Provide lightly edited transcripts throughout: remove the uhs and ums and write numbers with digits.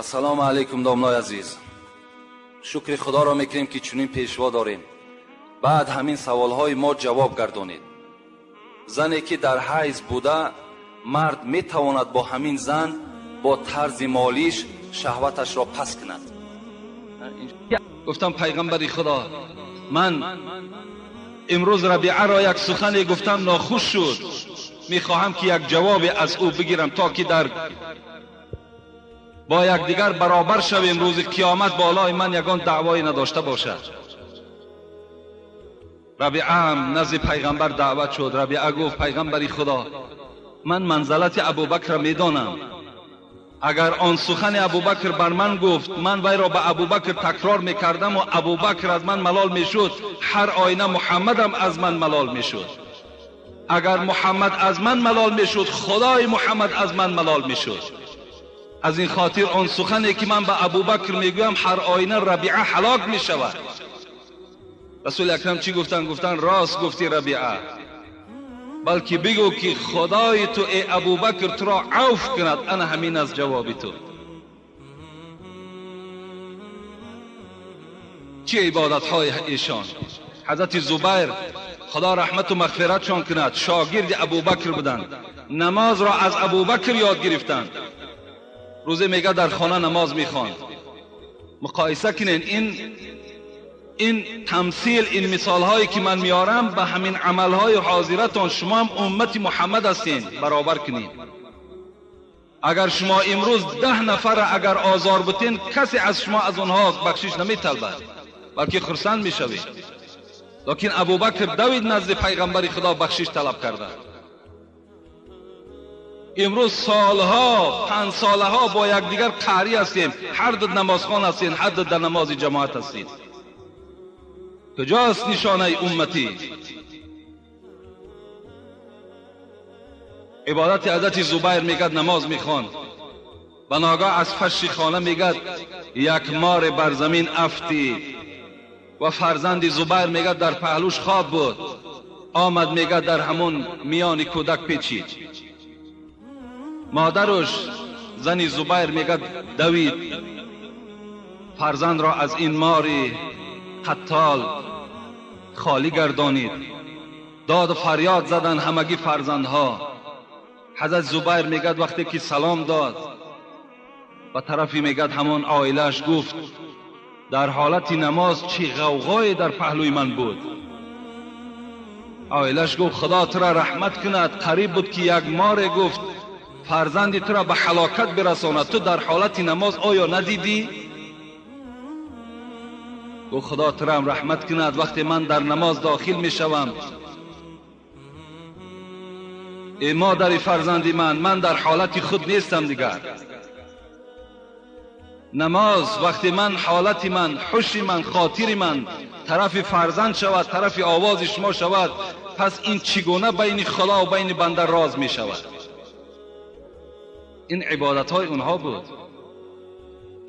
Ассалому алайкум, домлои азиз. Шукри Худоро мекунем, ки чунин пешво дорем. Баъд ҳамин саволҳои мо ҷавоб гардонед. Зане ки дар ҳайз буда, мард метавонад бо ҳамин зан бо тарзи молиш шаҳваташро паст кунад? Гуфтам: пайғамбари Худо, ман имрӯз Рабиаро як сухане гуфтам, нохуш шуд. Мехоҳам, ки як ҷавобе аз ӯ бигирам, то ки дар бо якдигар баробар шавем, рӯзи қиёмат болои ман ягон даъвое надошта бошад. Рабиа ҳам назди пайғамбар даъват шуд. Рабиа гуфт: пайғамбари Худо, ман манзалати Абубакрро медонам. Агар он сухани Абубакр бар ман гуфт, ман вайро ба Абубакр такрор мекардаму Абубакр аз ман малол мешуд, ҳар оина Муҳаммадам аз ман малол мешуд. Агар Муҳаммад аз ман малол мешуд, Худои Муҳаммад аз ман малол мешуд. Аз ин хотир он сухане ки ман ба Абубакр мегӯям, ҳар оина Рабиа ҳалок мешавад. Расули Акрам чӣ гуфтанд? Гуфтанд: рост гуфтӣ, Рабиа, балки бигӯ, ки Худои ту, э Абубакр, туро авф кунад. Ана ҳамин аст ҷавоби ту. Чӣ ибодатҳои эшон! Ҳазрати Зубайр, Худо раҳмату мағфиратшон кунад, шогирди Абубакр буданд, намозро аз Абубакр ёд гирифтанд. Рӯзе мега дар хона намоз мехонд. Муқоиса кунен ин тамсил, ин мисолҳое ки ман меорам, ба ҳамин амалҳои ҳозиратон. Шумо ҳам уммати Муҳаммад ҳастед, баробар кунед. Агар шумо имрӯз 10 нафарра агар озор бутен, касе аз шумо аз онҳо бахшиш наметалбад, балки хурсанд мешавед. Лекин Абубакр давид назди пайғамбари Худо, бахшиш талаб карда. Имрӯз солҳо, 5 солаҳо бо якдигар қаҳрӣ ҳастем, ҳар ду намозхон ҳастем, ҳар ду дар намози ҷамоат ҳастем. Куҷост нишонаи умматӣ? Ибодати ҳазрати Зубайр, мегӯяд, намоз мехонд, ба ногаҳ аз фаши хона, мегӯяд, як море бар замин афтид ва фарзанди Зубайр, мегӯяд, дар паҳлӯш хоб буд. Омад, мегӯяд, дар ҳамон миёни кӯдак печид. Модаруш, зани Зубайр, мегӯяд, давид, фарзандро аз ин мори қаттол холӣ гардонид. Доду фарёд заданд ҳамагӣ фарзандҳо. Ҳазрат Зубайр, мегӯяд, вақте ки салом дод ба тарафи, мегӯяд, ҳамон оилааш, гуфт: дар ҳолати намоз чӣ ғавғое дар паҳлӯи ман буд? Оилааш гуфт: Худо тура раҳмат кунад, қариб буд, ки як море, гуфт, фарзанди тура ба ҳалокат бирасонад. Ту дар ҳолати намоз оё надидӣ? Гуфт: Худо турам раҳмат кунад, вақте ман дар намоз дохил мешавам, э модари фарзанди ман, ман дар ҳолати худ нестам дигар. Намоз вақте ман ҳолати ман, ҳуши ман, хотири ман тарафи фарзанд шавад, тарафи овози шумо шавад, пас ин чӣ гуна байни Худо ва байни банда роз мешавад? Ин ибодатҳои онҳо буд.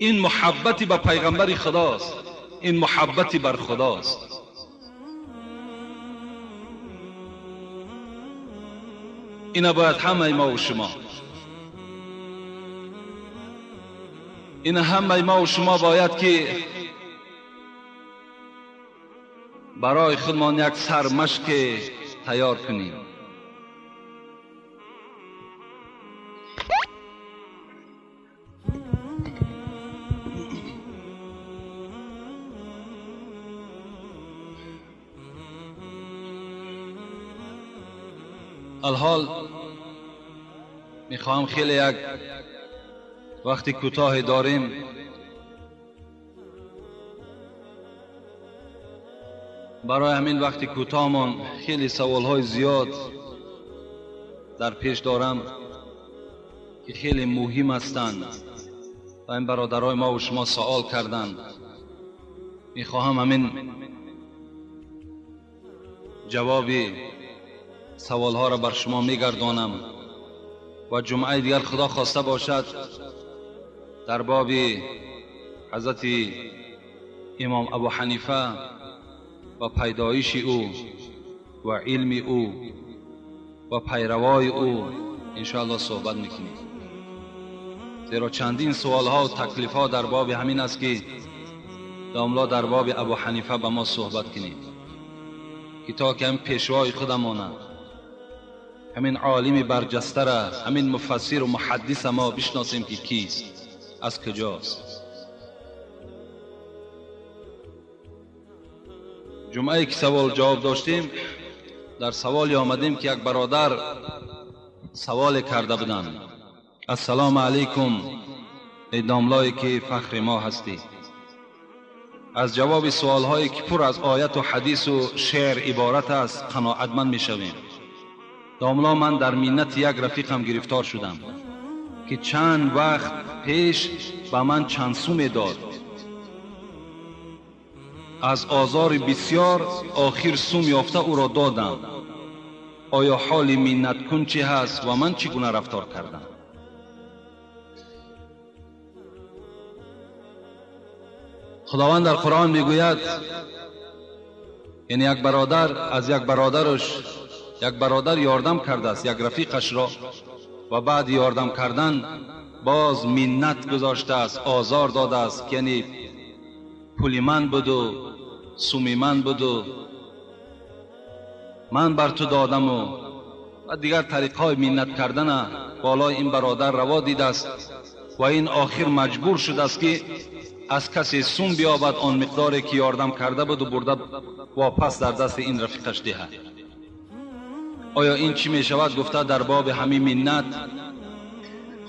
Ин муҳаббати ба пайғамбари Худост, ин муҳаббати бар Худост. Ина бояд ҳамаи мо ва шумо, ина ҳамаи мо ва шумо бояд ки барои худмон як сармашке тайёр кунем. Алҳол мехоҳам, хеле як вақти кӯтоҳе дорем, барои ҳамин вақти кӯтоҳмон хеле саволҳои зиёд дар пеш дорам, ки хеле муҳим ҳастанд ва ин бародарои мо ва шумо савол карданд. Мехоҳам ҳамин ҷавоби саволҳоро бар шумо мегардонам ва ҷумъаи дигар, Худо хоста бошад, дар боби ҳазрати имом Абу Ҳанифа ва пайдоиши ӯ ва илми ӯ ва пайравои ӯ иншоаллоҳ суҳбат мекунем. Зеро чандин суолҳо ва таклифҳо дар боби ҳамин аст, ки домла дар боби Абу Ҳанифа ба мо суҳбат кунед, ки то ки ҳамин пешвои худамонанд, ҳамин олими барҷастара, ҳамин муфассиру муҳаддиса мо бишносем, ки кист, аз куҷост. Ҷумъае ки савол ҷавоб доштем, дар саволе омадем, ки як бародар саволе карда буданд. Ассалому алайкум, эй домлое ки фахри мо ҳастӣ. Аз ҷавоби суолҳое ки пур аз ояту ҳадису шеър иборат аст, қаноатманд мешавем. Домло, ман дар миннати як рафиқам гирифтор шудам, ки чанд вақт пеш ба ман чанд суме дод. Аз озори бисёр охир сум ёфта ӯро додам. Оё ҳоли миннаткун чӣ ҳаст ва ман чӣ гуна рафтор кардам? Худованд дар Қуръон мегӯяд, яъне як бародар аз як бародараш, як бародар ёрдам кардааст як рафиқашро ва баъди ёрдам кардан боз миннат гузоштааст, озор додааст, ки яъне пули ман буду, суми ман буду, ман бар ту додаму ва дигар тариқҳои миннат кардана болои ин бародар раво дидааст ва ин охир маҷбур шудааст, ки аз касе сум биёбад он миқдоре ки ёрдам карда буду бурда вопас дар дасти ин рафиқаш диҳад. Оё ин чӣ мешавад? Гуфта дар боби ҳамин миннат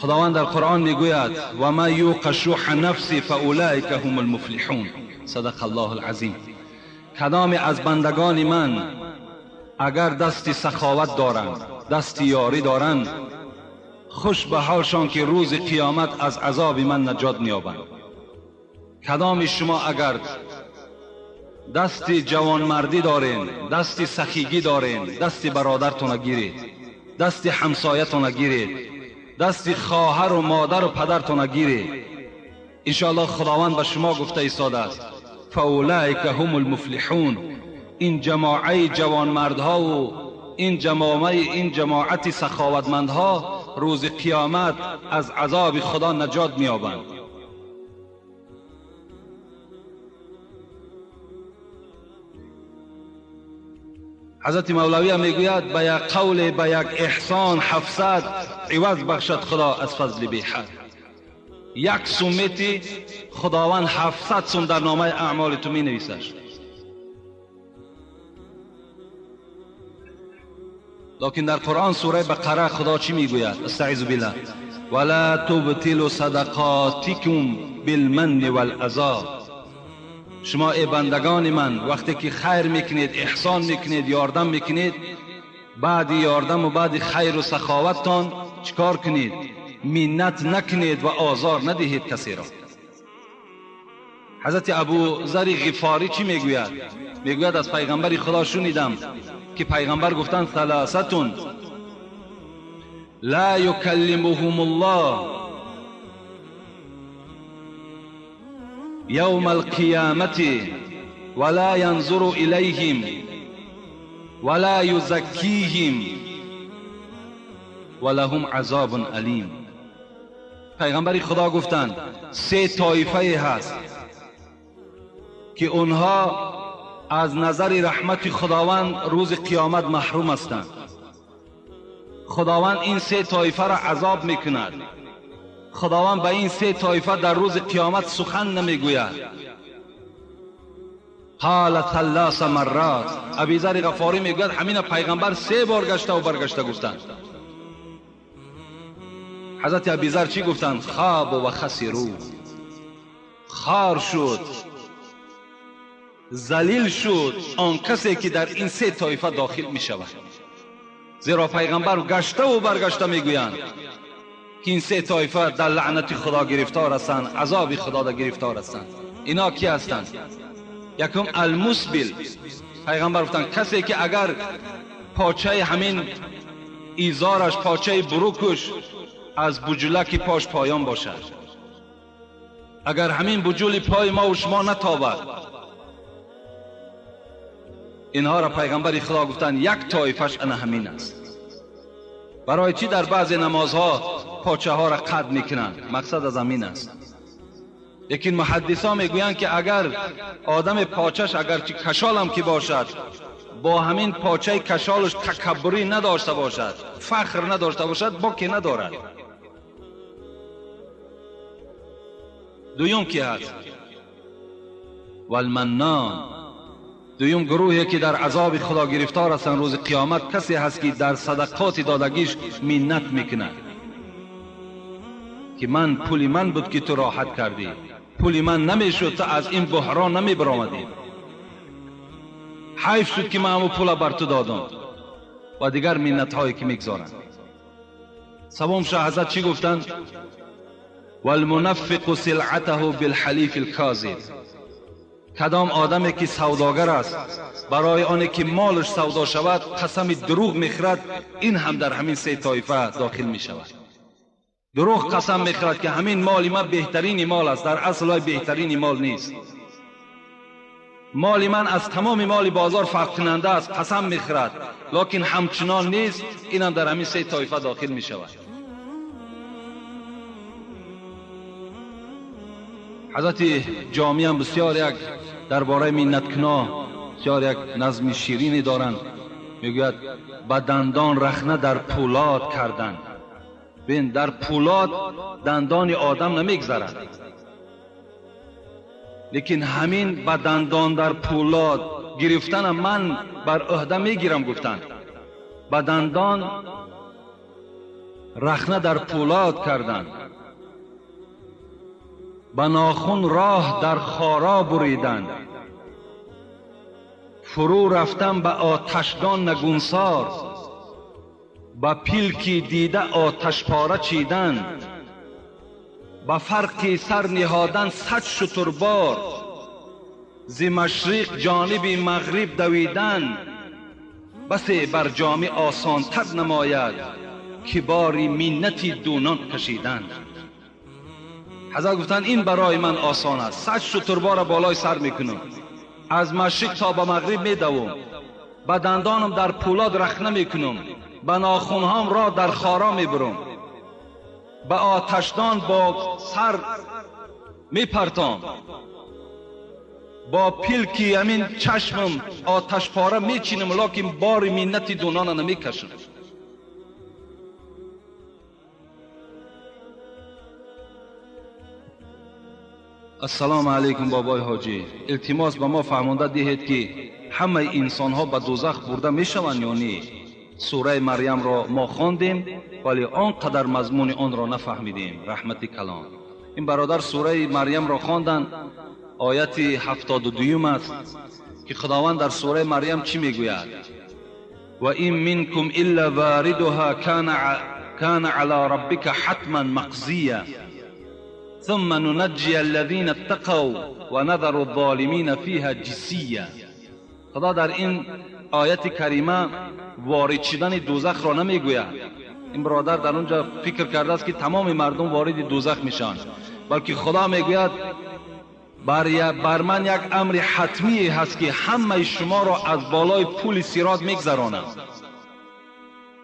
Худованд дар Қуръон мегӯяд: ва ман юқа шуҳа нафси фаулаика ҳум алмуфлиҳун. Садақа Аллоҳу алазим. Кадоме аз бандагони ман агар дасти саховат доранд, дасти ёрӣ доранд, хуш ба ҳолшон, ки рӯзи қиёмат аз азоби ман наҷот меёбанд. Кадоми шумо агар дасти ҷавонмардӣ дорен, дасти сахигӣ дорен, дасти бародартона гиред, дасти ҳамсоятона гиред, дасти хоҳару модару падартона гиред, иншоаллоҳ Худованд ба шумо гуфта истодааст: фаулаика ҳум алмуфлиҳун. Ин ҷамоаи ҷавонмардҳову ин ҷамоати саховатмандҳо рӯзи қиёмат аз азоби Худо наҷот меёбанд. Ҳазрати Мавлавия мегӯяд: ба як қавле, ба як эҳсон 700 иваз бахшад Худо аз фазли беҳад. Як сум мети, Худованд 700 сум дар номаи аъмоли ту менависаш. Локин дар Қуръон сураи Бақара Худо чӣ мегӯяд? Астаизу биллаҳ: вала тубтилу садақотикум билманни валазо. Шумо эй бандагони ман, вақте ки хайр мекунед, эҳсон мекунед, ёрдам мекунед, баъди ёрдаму баъди хайру саховаттон чӣ кор кунед? Миннат накунед ва озор надиҳед касеро. Ҳазрати Абузари Ғифорӣ чӣ мегӯяд? Мегӯяд: аз пайғамбари Худо шунидам, ки пайғамбар гуфтанд: саласатун ла юкаллимуҳум Аллоҳ يوم القيامة ولا ينظر إليهم ولا يزكيهم ولهم عذاب أليم. پیغمبر خدا گفتند سه طایفه هست که اونها از نظر رحمت خداوند روز قیامت محروم هستند. خداوند این سه طایفه را عذاب میکند. خداوند به این سه طایفه در روز قیامت سخن نمیگوید. قال ثلاث مرات. ابی ذر غفاری میگوید همین پیغمبر سه بار گشته و برگشته گفتند. حضرت ابی ذر چی گفتند؟ خواب و خسرو، خار شد، ذلیل شد آن کسی که در این سه طایفه داخل می شود. زیرا پیغمبر گشته و برگشته میگویند که این سه طایفه در لعنت خدا گرفتار هستند، عذاب خدا در گرفتار هستند. اینا کی هستند؟ یکم المسبل. پیغمبر گفتند کسی که اگر پاچه همین ایزارش، پاچه بروکش از بجلک پاش پایان باشد، اگر همین بجول پای ما و شما نتابد، اینها را پیغمبر خدا گفتند یک طایفش انا همین است. برای چی در بعض نمازها پاچه ها را قطع میکنند. مقصد از همین است. لیکن محدثا میگویند که اگر آدم پاچش اگرچه کشال هم که باشد، با همین پاچه کشالش تکبری نداشته باشد، فخر نداشته باشد، باکی ندارد. دویم کی هست؟ والمنان. دویم گروهی که در عذاب خدا گرفتار هستند روز قیامت، کسی هست که در صدقات دادگیش منت میکند که من پول من بود که تو راحت کردی، پول من نمیشد تو از این بحران نمی برآمدی، حیف شد که من همون پول بر تو دادم، و دیگر منت هایی که میگذارند. سوم شه حضرت چی گفتند؟ والمنفق سلعته بالحلیف الکاذب. کدام آدمی که سوداگر است برای آنی که مالش سودا شود قسم دروغ میخورد، این هم در همین سه طایفه داخل میشود. دروغ قسم میخورد که همین مال من بهترین مال است، در اصل بهترین مال نیست، مال من از تمام مال بازار فرق کننده است، قسم میخورد، لکن همچنان نیست، این هم در همین سه طایفه داخل میشود. حضرت جامی هم بسیار یک درباره منتکنا بسیار یک نظم شیرینی دارند. میگوید به دندان رخنه در پولاد کردن. بین در پولاد دندان آدم نمیگذرد، لیکن همین به دندان در پولاد گرفتن من بر عهده میگیرم. گفتن به دندان رخنه در پولاد کردن، به ناخن راه در خارا بریدن، فرو رفتن به آتشدان نگونسار، به پیلکی دیده آتش پاره چیدن، به فرقی سر نهادن 100 شتربار، ز مشرق جانب مغرب دویدن، بسی بر جامه آسان تر نماید که باری منتی دونان کشیدن. حضرت گفتن این برای من آسان است، 100 شتربار بالای سر میکنم، از مشرق تا به مغرب میدوم، به دندانم در پولاد رخنه میکنم، به ناخنهام را در خارا میبرم، به آتشدان با سر میپرتام، با پیلکی همین چشمم آتش پاره میچینم، لکن بار منت دونان نمیکشم. السلام علیکم بابای حاجی، التماس به ما فهمانده دهید که همه انسان ها به دوزخ برده میشوند یا نه؟ سوره مریم را ما خواندیم ولی آنقدر مضمون آن را نفهمیدیم. رحمت کلام. این برادر سوره مریم را خواندن، آیت 72 است که خداوند در سوره مریم چی میگوید؟ و این منکم الا واردها کان علی ربک حتما مقضیا ثم ننجی الذین اتقوا و نذر الظالمین فیها جثیا. خدا در این آیت کریمه وارد شدن دوزخ را نمیگوید. این برادر در اونجا فکر کرده است که تمام مردم وارد دوزخ میشن، بلکه خدا میگوید بر من یک امر حتمی هست که همه شما را از بالای پول صراط میگذرانم.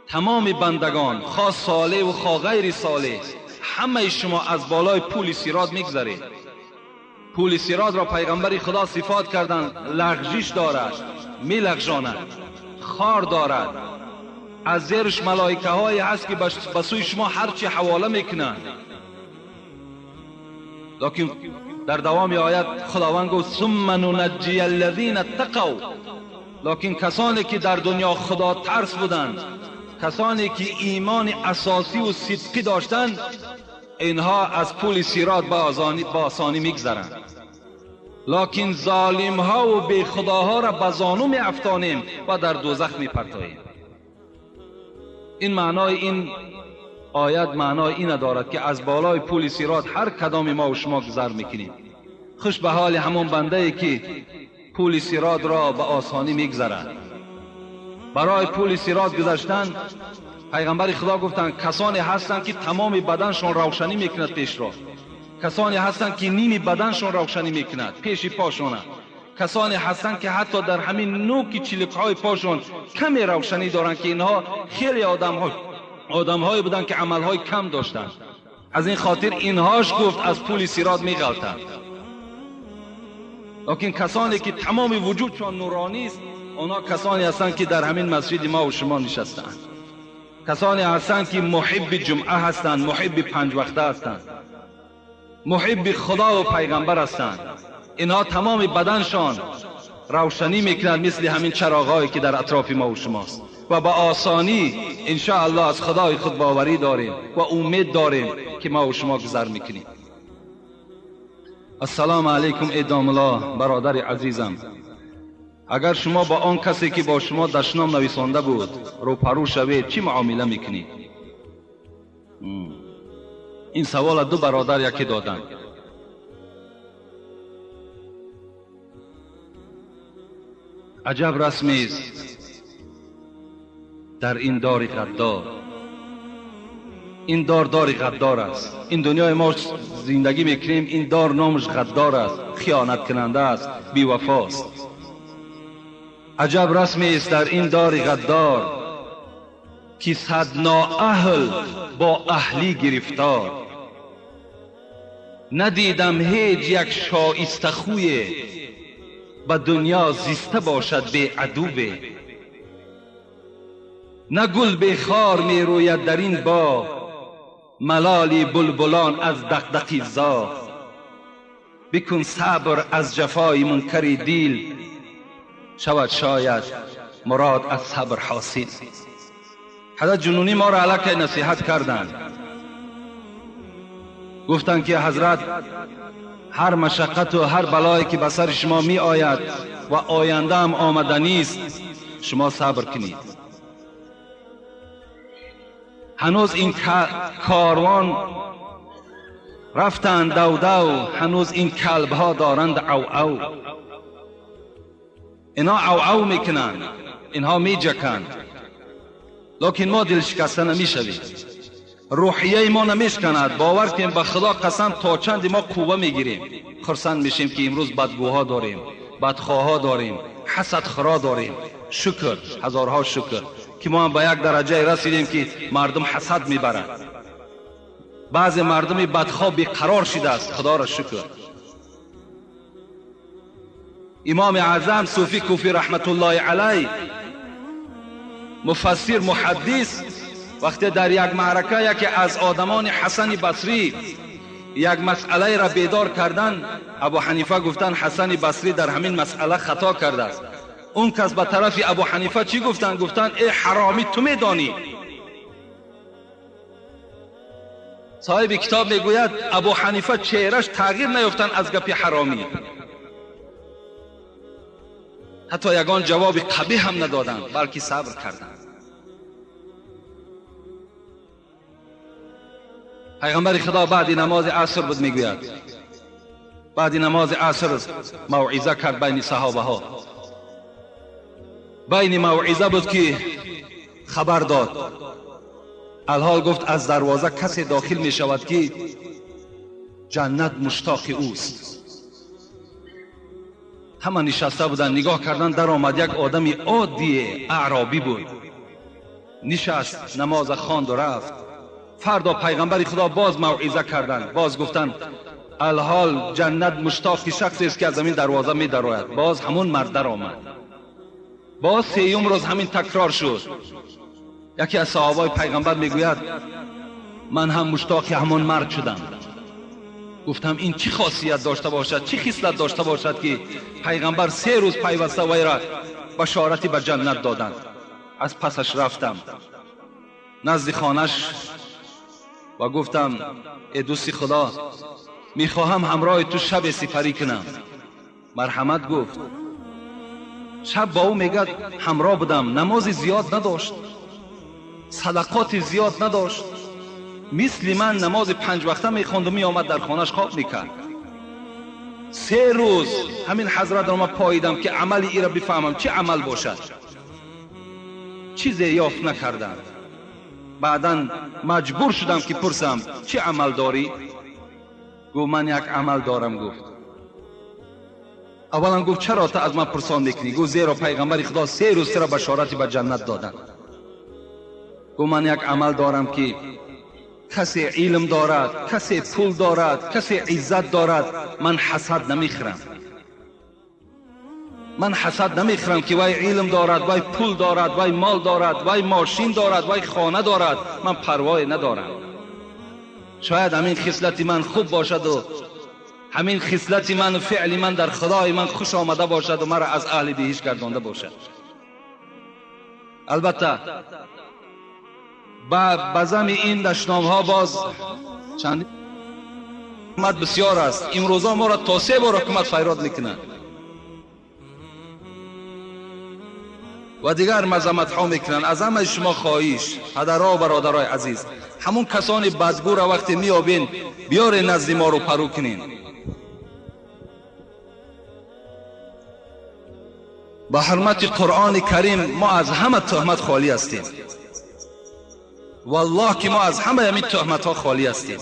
تمام بندگان، خواه صالح و خواه غیر صالح، همه شما از بالای پول صراط میگذرید. پول صراط را پیغمبر خدا صفات کردند، لغزش دارد، میلغزاند، خار دارد، از زیرش ملائکه های هست که به سوی شما هرچی حواله میکنند. لکن در دوام آیت خداوند گفت ثم ننجی الذین اتقوا. لکن کسانی که در دنیا خدا ترس بودند، کسانی که ایمان اساسی و صدقی داشتند، اینها از پول صراط با آسانی میگذرند. لکن ظالم ها و بی خداها را به زانو می افتانیم و در دوزخ می پرتاییم. این معنای این آیت معنای این دارد که از بالای پول صراط هر کدام ما و شما گذر میکنیم. خوش به حال همون بنده ای که پول صراط را به آسانی میگذرد. برای پول صراط گذشتن پیغمبر خدا گفتند کسانی هستند که تمام بدنشان روشنی میکند پیش را، کسانی هستند که نیم بدنشان روشنی میکند پیش پاشان، کسانی هستند که حتی در همین نوک چلک‌های پاشان کمی روشنی دارند که اینها خیلی آدم‌ها одамҳое буданд ки амалҳои кам доштанд. Аз ин хотир инҳош гуфт аз пули сирот меғалтанд. Лекин касоне ки тамоми вуҷудшон нуронист, онҳо касоне ҳастанд ки дар ҳамин масҷиди мо ва шумо нишастаанд. Касоне ҳастанд ки муҳибби ҷумъа ҳастанд, муҳибби панҷвақта ҳастанд, муҳибби худо ва пайғамбар ҳастанд. Инҳо тамоми баданшон равшанӣ мекунад, мисли ҳамин чароғҳое ки дар атрофи мо ва шумост. Ва ба осонӣ иншоаллоҳ аз худои худ боварӣ дорем ва умед дорем ки мо ва шумо гузар мекунем. Ассалому алайкум эй домулло, бародари азизам. Агар шумо ба он касе ки бо шумо дашном нависонда буд рӯпарӯ шавед, чӣ муомила мекунед? Ин савола ду бародар яке доданд. Аҷаб расмест дар ин дори ғаддор. Ин дор дори ғаддор аст. Ин дунёи мо зиндагӣ мекунем, ин дор номаш ғаддор аст, хиёнаткунанда аст, бевафост. Аҷаб расмест дар ин дори ғаддор, ки сад ноаҳл бо аҳлӣ гирифтор. Надидам ҳеҷ як шоистахӯе ба дунё зиста бошад беадуве. На гул бехор мерӯяд дар ин боғ, малоли булбулон аз дақдақи зоғ. Бикун сабр аз ҷафои мункари дил, шавад шояд мурод аз сабр ҳосил. Ҳазрат ҷунунӣ моро аллакай насиҳат карданд. Гуфтанд ки ҳазрат, ҳар машаққату ҳар балое ки ба сари шумо меояд ва оянда ҳам омаданист, шумо сабр кунед. Ҳанӯз ин корвон рафтанд давдав, ҳанӯз ин калбҳо доранд ав-ав. Инҳо ав-ав мекунанд, инҳо меҷаканд, лекин мо дилшикаста намешавем. Рӯҳияи мо намешканад. Бовар кунем ба худо қасам, то чанде мо қувва мегирем, хурсанд мешем ки имрӯз бадгӯҳо дорем, бадхоҳҳо дорем, ҳасадхӯро дорем. Шукр, ҳазорҳо шукр ки мо ҳам ба як дараҷае расидем ки мардум ҳасад мебаранд. Баъзе мардуми бадхоҳ беқарор шидааст, худоро шукр. Имоми аъзам Суфӣ Куфӣ раҳматуллоҳи алайҳ, муфассир, муҳаддис, вақте дар як маърака яке аз одамони Ҳасани Басрӣ як масъалаеро бедор кардан, Абу Ҳанифа гуфтанд Ҳасани Басрӣ дар ҳамин масъала хато кардааст. Он кас ба тарафи Абу Ҳанифа чӣ гуфтанд? Гуфтанд э ҳаромӣ, ту медонӣ. Соҳиби китоб мегӯяд Абу Ҳанифа чеҳраш тағйир наёфтанд аз гапи ҳаромӣ, ҳатто ягон ҷавоби қабиҳ ҳам надоданд, балки сабр карданд. Пайғамбари Худо баъди намози аср буд, мегӯяд баъди намози аср мавъиза кард байни саҳобаҳо. Байни мавъиза буд ки хабар дод. Алҳол гуфт аз дарвоза касе дохил мешавад ки ҷаннат муштоқи ӯст. Ҳама нишаста буданд, нигоҳ кардан, даромад як одами оддие, аъробӣ буд. Нишаст, намоза хонду рафт. Фардо пайғамбари Худо боз мавъиза карданд, боз гуфтанд алҳол ҷаннат муштоқи шахсест ки аз ҳамин дарвоза медарояд. Боз ҳамон мард даромад. Боз сеюм рӯз ҳамин такрор шуд. Яке аз саҳобаи пайғамбар мегӯяд ман ҳам муштоқи ҳамон мард шудам. Гуфтам ин чӣ хосият дошта бошад, чӣ хислат дошта бошад ки пайғамбар се рӯз пайваста вайра башорати ба ҷаннат доданд. Аз пасаш рафтам назди хонаш ва гуфтам э дӯсти Худо, мехоҳам ҳамроҳи ту шабе сипарӣ кунам. Марҳамат гуфт. Шаб бо ӯ мегӯяд ҳамроҳ будам, намози зиёд надошт, садақоти зиёд надошт, мисли ман намози панҷвақта мехонду меомад дар хонаш хоб мекард. Се рӯз ҳамин ҳазратро ман поидам ки амали иро бифаҳмам чӣ амал бошад. Чизе ёфт накардам. Баъдан маҷбур шудам ки пурсам чӣ амал дорӣ? Гуфт ман як амал дорам. Гуфт аввалан гуфт чаро ту аз ман пурсон мекунӣ? Гуфт зеро пайғамбари Худо се рӯз туро башорати ба ҷаннат доданд. Гуфт ман як амал дорам ки касе илм дорад, касе пул дорад, касе иззат дорад, ман ҳасад намехӯрам. Ман ҳасад намехӯрам ки вай илм дорад, вай пул дорад, вай мол дорад, вай мошин дорад, вай хона дорад. Ман парвое надорам. Шояд ҳамин хислати ман хуб бошаду ҳамин хислати ману феъли ман дар худои ман хуш омада бошаду маро аз аҳли биҳишт гардонда бошад. Албатта ба зами ин дашномҳо боз чанд ҳукумат бисёр аст. Имрӯза моро то се бор ҳукумат файрод мекунад ва дигар мазаматҳо мекунанд. Аз ҳамаи шумо хоҳиш, падарҳо ва бародарои азиз, ҳамун касони бадгӯра вақте меёбен, биёре назди мо рӯпарӯ кунен. Ба ҳурмати Қуръони Карим мо аз ҳама туҳмат холӣ ҳастем. Валлоҳ ки мо аз ҳамаи ҳамин туҳматҳо холӣ ҳастем.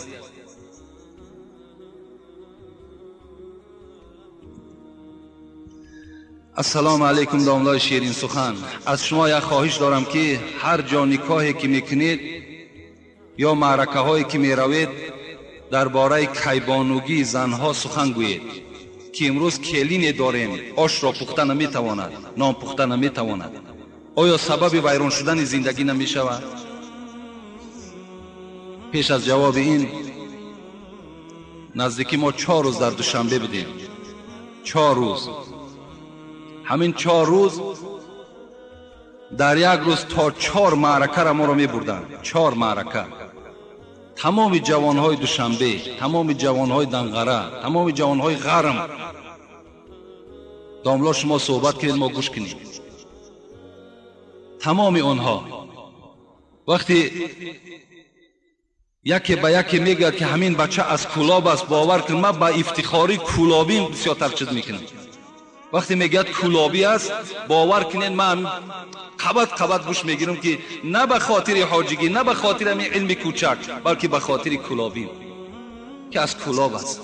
Ассалому алайкум, домлои ширин сухан. Аз шумо як хоҳиш дорам ки ҳар ҷо никоҳе ки мекунед ё маъракаҳое ки меравед, дар бораи кайбонугии занҳо сухан гӯед, ки имрӯз келине дорем, ошро пухта наметавонад, нон пухта наметавонад. Оё сабаби вайрон шудани зиндагӣ намешавад? Пеш аз ҷавоби ин, наздики мо 4 рӯз дар Душанбе будем. 4 рӯз. Ҳамин 4 рӯз дар як рӯз то 4 маъракаро моро мебурданд. 4 маърака. Тамоми ҷавонҳои Душанбе, тамоми ҷавонҳои Данғара, тамоми ҷавонҳои Ғарм. Домло шумо суҳбат кунед, мо гӯш кунем. Тамоми онҳо вақте яке ба яке мегӯяд ки ҳамин бача аз Кӯлоб аст, бовар кун, ман ба ифтихори кӯлобим бисёртар чиз мекунам. Вақте мегӯяд кӯлобӣ аст, бовар кунед, ман қабат қабат гӯш мегирам ки на ба хотири ҳоҷигӣ, на ба хотири ҳамин илми кӯчак, балки ба хотири кӯлобим ки аз Кӯлоб аст.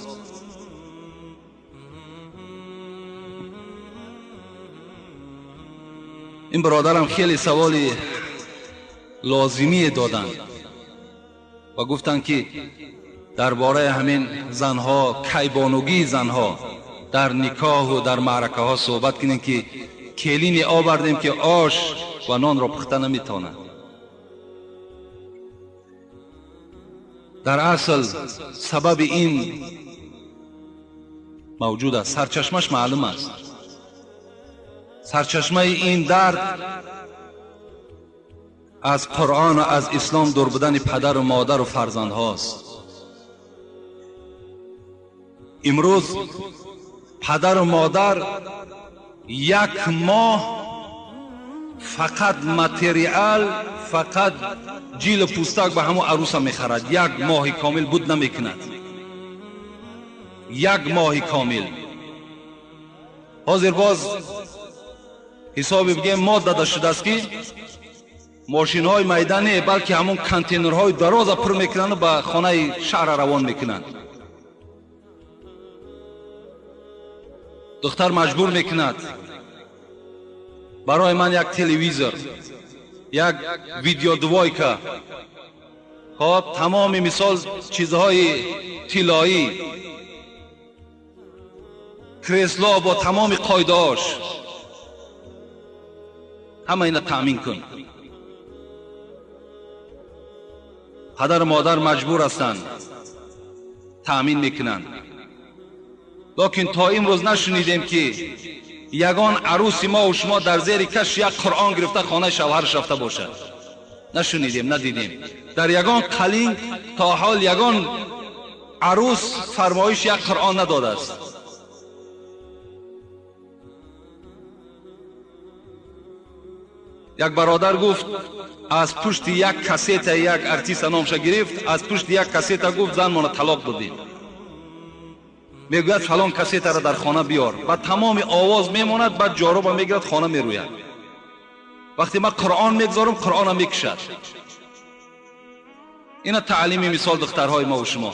Ин бародарам хеле саволи лозимие доданд ва гуфтанд ки дар бораи ҳамин занҳо, кайбонугии занҳо дар никоҳу дар маъракаҳо суҳбат кунем, ки келине овардем ки ош ва нонро пухта наметавонад. Дар асл сабаби ин мавҷуд аст, сарчашмаш маълум аст. Сарчашмаи ин дард аз Қуръон ва аз ислом дур будани падару модару фарзандҳост. Имрӯз падару модар як моҳ фақат материал, фақат ҷилу пӯстак ба ҳамон арӯса мехарад. Як моҳи комил буд намекунад. Як моҳи комил. Ҳозир боз ҳисоби бигем мод дада шудааст ки мошинҳои майда не, балки ҳамон контейнерҳои дароза пур мекунанду ба хонаи шаҳра равон мекунанд. Духтар маҷбур мекунад барои ман як телевизор, як видеодвойка, хоб тамоми мисол чизҳои тиллоӣ, кресло бо тамоми қоидаҳош, ҳама ина таъмин кун. Падару модар маҷбур ҳастанд, таъмин мекунанд. Лекин то имрӯз нашунидем ки ягон арӯси мо ва шумо дар зери каш як Қуръон гирифта хонаи шавҳараш рафта бошад. Нашунидем, надидем. Дар ягон қалинг то ҳол ягон арӯс фармоиш як Қуръон надодааст. Як бародар гуфт аз пушти як кассета як артиста номша гирифт, аз пушти як кассета гуфт занмона талоқ додем. Мегӯяд фалон кассетаро дар хона биёр. Ба тамоми овоз мемонад, баъд ҷоруба мегирад, хона мерӯяд. Вақте ман Қуръон мегзорам, Қуръонам мекушад. Ина таълими мисол духтарҳои мо ва шумо,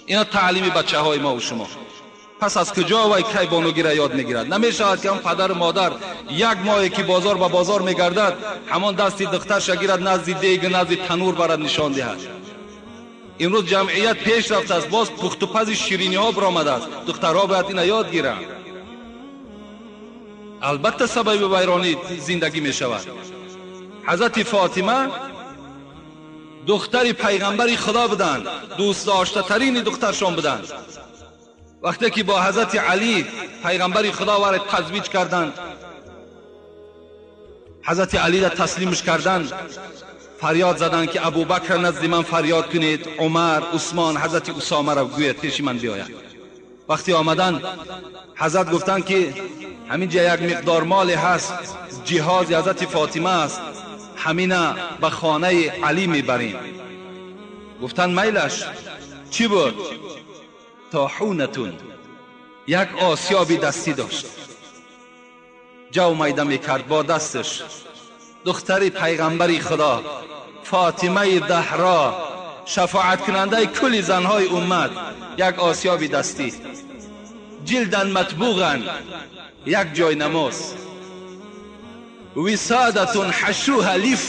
ина таълими бачаҳои мо ва шумо. Пас аз куҷо вай кайбонугиро ёд мегирад? Намешавад ки он падару модар як моҳе ки бозор ба бозор мегардад, ҳамон дасти духтарша гирад, назди дег, назди танур барад, нишон диҳад. Имрӯз ҷамъият пеш рафтааст, боз пухтупази шириниҳо баромадааст. Духтарҳо бояд ина ёд гиранд. Албатта сабаби вайронӣ зиндагӣ мешавад. Ҳазрати Фотима духтари пайғамбари Худо буданд, дӯстдоштатарини духтаршон буданд. Вақте ки бо ҳазрати Алӣ пайғамбари Худо вара тазвиҷ карданд, ҳазрати Алиро таслимш карданд, фарёд заданд ки Абубакр назди ман фарёд кунед, Умар, Усмон, ҳазрати Усомаро гӯяд пеши ман биёяд. Вақте омаданд, ҳазрат гуфтанд ки ҳамин ҷа як миқдор моле ҳаст, ҷиҳози ҳазрати Фотима аст, ҳамина ба хонаи Алӣ мебарем. Гуфтанд майлаш. Чӣ буд? Тоҳунатун, як осиёби дастӣ дошт, ҷав майда мекард бо дасташ. Духтари пайғамбари Худо Фотимаи Заҳро, шафоаткунандаи кулли занҳои уммат, як осиёби дастӣ, ҷилдан матбуған, як ҷой намоз, висодатун ҳашуҳа лиф,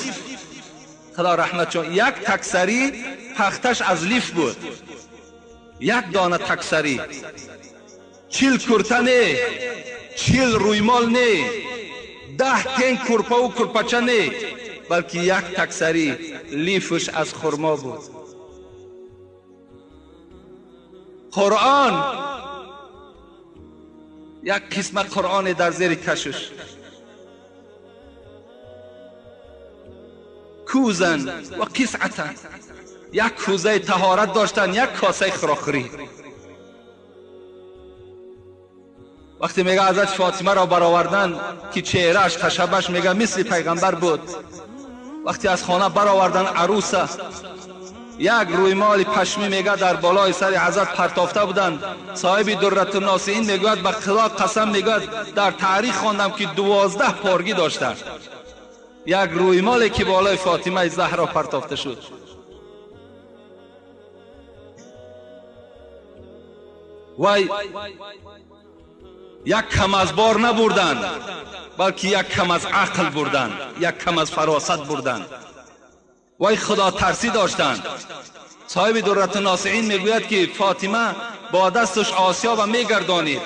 Худо раҳмат чун як таксарӣ пахташ аз лиф буд, як дона таксарӣ, 40 курта не, 40 рӯймол не, 10 тен курпаву курпача не, балки як таксарӣ лифш аз хурмо буд. Қуръон, як қисмат Қуръоне дар зери кашш, кӯзан ва қисъатан, як кӯзаи таҳорат доштанд, як косаи хӯрокхӯрӣ. Вақте мега ҳазрати Фотимаро баровардан ки чеҳрааш хашабаш мега мисли пайғамбар буд, вақте аз хона баровардан арӯса, як рӯймоли пашмӣ мега дар болои сари ҳазрат партофта буданд. Соҳиби Дурратунносиин мегӯяд ба Худо қасам, мегӯяд дар таърих хондам ки 12 поргӣ доштанд. Як рӯймоле ки болои Фотимаи Заҳро партофта шуд. Вай як кам аз бор набурданд, балки як кам аз ақл бурданд, як кам аз фаросат бурданд. Вай худотарсӣ доштанд. Соҳиби Дурратунносиин мегӯяд ки Фотима бо дасташ осиёба мегардонид,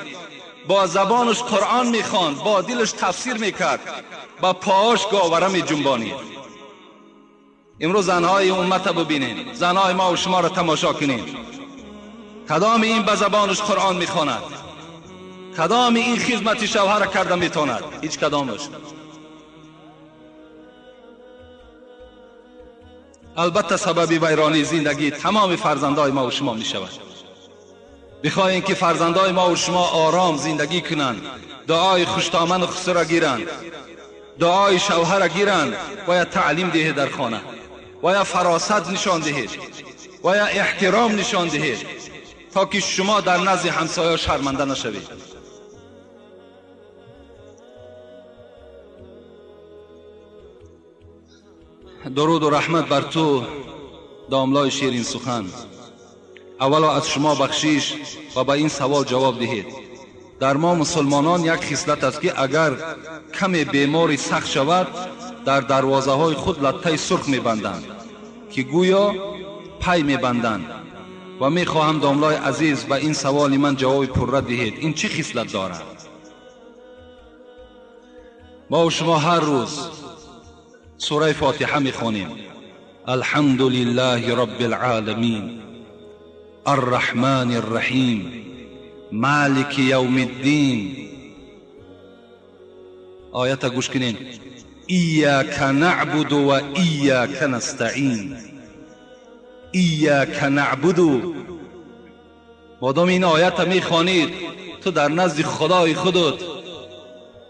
бо забонаш Қуръон мехонд, бо дилаш тафсир мекард, ба поаш говара меҷунбонид. Имрӯз занҳои уммата бубинед, занҳои мо шуморо тамошо кунед. Кадоми ин ба забонаш Қуръон мехонад? Кадоми ин хизмати шавҳара карда метавонад? Ҳеҷ кадомаш. Албатта сабаби вайронии зиндагии тамоми фарзандои мо шумо мешавад. Бихоҳем ки фарзандои мо шумо ором зиндагӣ кунанд, дуои хуштоману хусура гиранд, дуои шавҳара гиранд, бояд таълим диҳед дар хона, бояд фаросат нишон диҳед, бояд эҳтиром нишон диҳед, то ки шумо дар назди ҳамсоя шарманда нашавед. Дуруду раҳмат бар ту, домлои ширин сухан. Аввало аз шумо бахшиш ва ба ин савол ҷавоб диҳед. Дар мо мусулмонон як хислат аст ки агар каме бемори сахт шавад, дар дарвозаҳои худ латтаи сурх мебанданд, ки гӯё пай мебанданд. Ва мехоҳам домлои азиз ба ин саволи ман ҷавоби пурра диҳед. Ин чӣ хислат дорад? Мо шумо ҳар рӯз сураи Фотиҳа мехонем. Алҳамду лиллаҳи роббил оламин, арраҳмани рраҳим, малики явмиддин. Оята гӯш кунед. Ияка наъбуду ва ияка настаин. Ияка наъбуду. Модоми ин оята мехонид, ту дар назди Худои худут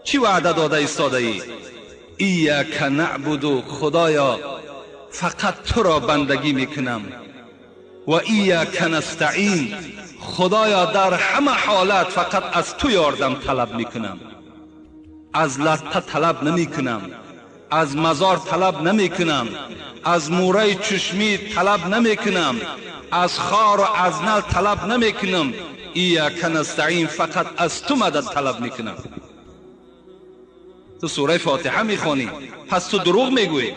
чӣ ваъда дода истодаӣ? Ияка наъбуду, Худоё фақат туро бандагӣ мекунам. Ва ияка настаин, Худоё дар ҳама ҳолат фақат аз ту ёрдам талаб мекунам. Аз латта талаб намекунам, аз мазор талаб намекунам, аз мураи чашмӣ талаб намекунам, аз хору аз нал талаб намекунам. Иyyaka nasta'in, фақат аз ту мадад талаб мекунам. Ту сураи Фотиҳа мехонӣ, пас ту дурӯғ мегӯӣ.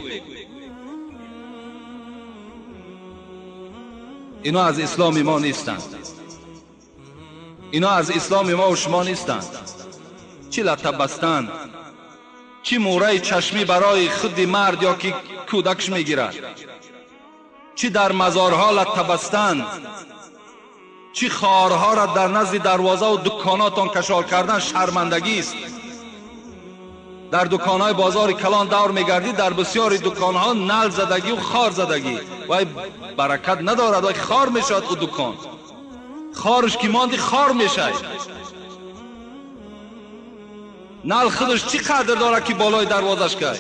Ино аз исломи мо нестанд, ино аз исломи мо ва шумо нестанд. Чӣ лата бастан, чӣ мӯраи чашмӣ барои худи мард ё ки кӯдакш мегирад, чӣ дар мазорҳо лата бастан, чӣ хорҳоро дар назди дарвозаву дуконотон кашол кардан шармандагист. Дар дуконҳои бозори калон давр мегардӣ, дар бисёри дуконҳо нал задагию хор задагӣ, вай баракат надорад, вай хор мешавад. Ӯ дукон хорш ки монди хор мешавад. Нал худаш чӣ қадр дорад ки болои дарвозаш кай?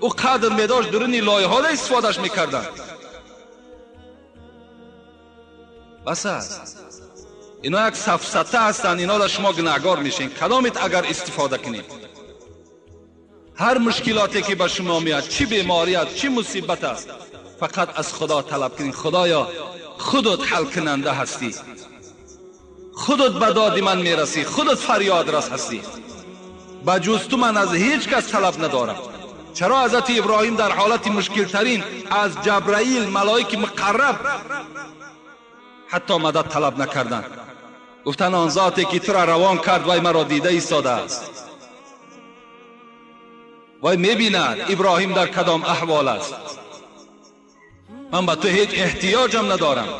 Ӯ қадр медошт, дуруни лоиҳода истифодаш мекарданд. Бас аст, ино як сафсата ҳастанд, ино дар шумо гунаҳгор мешин. Кадомит агар истифода кунед, ҳар мушкилоте ки ба шумо меяд, чӣ беморӣ аст, чӣ мусибат аст, фақат аз Худо талаб кунед. Худоё, худат ҳалкунанда ҳастӣ, худат ба доди ман мерасӣ, худат фарёдрас ҳастӣ. Ба ҷуз ту ман аз ҳеҷ кас талаб надорам. Чаро ҳазрати Иброҳим дар ҳолати мушкилтарин аз Ҷабраил, малоики муқарраб, ҳатто мадад талаб накарданд? Гуфтанд он зоте ки тура равон кард, вай маро дида истодааст, вай мебинад Иброҳим дар кадом аҳвол аст. Ман ба ту ҳеҷ эҳтиёҷам надорам.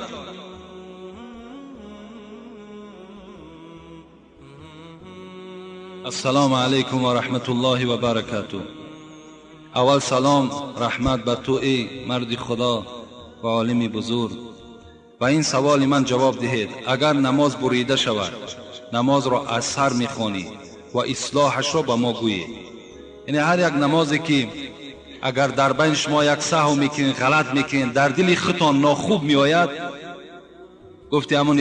Ассалому алайкум ва раҳматуллоҳи ва баракатуҳ. Аввал салом раҳмат ба ту эй марди Худо ва олими бузург. Ба ин саволи ман ҷавоб диҳед. Агар намоз бурида шавад, намозро аз сар мехонӣ ва ислоҳашро ба мо гӯед. Яъне ҳар як намозе ки агар дар байни шумо як саҳв мекунед, ғалат мекунед, дар дили худтон нохуб меояд, гуфти ҳамон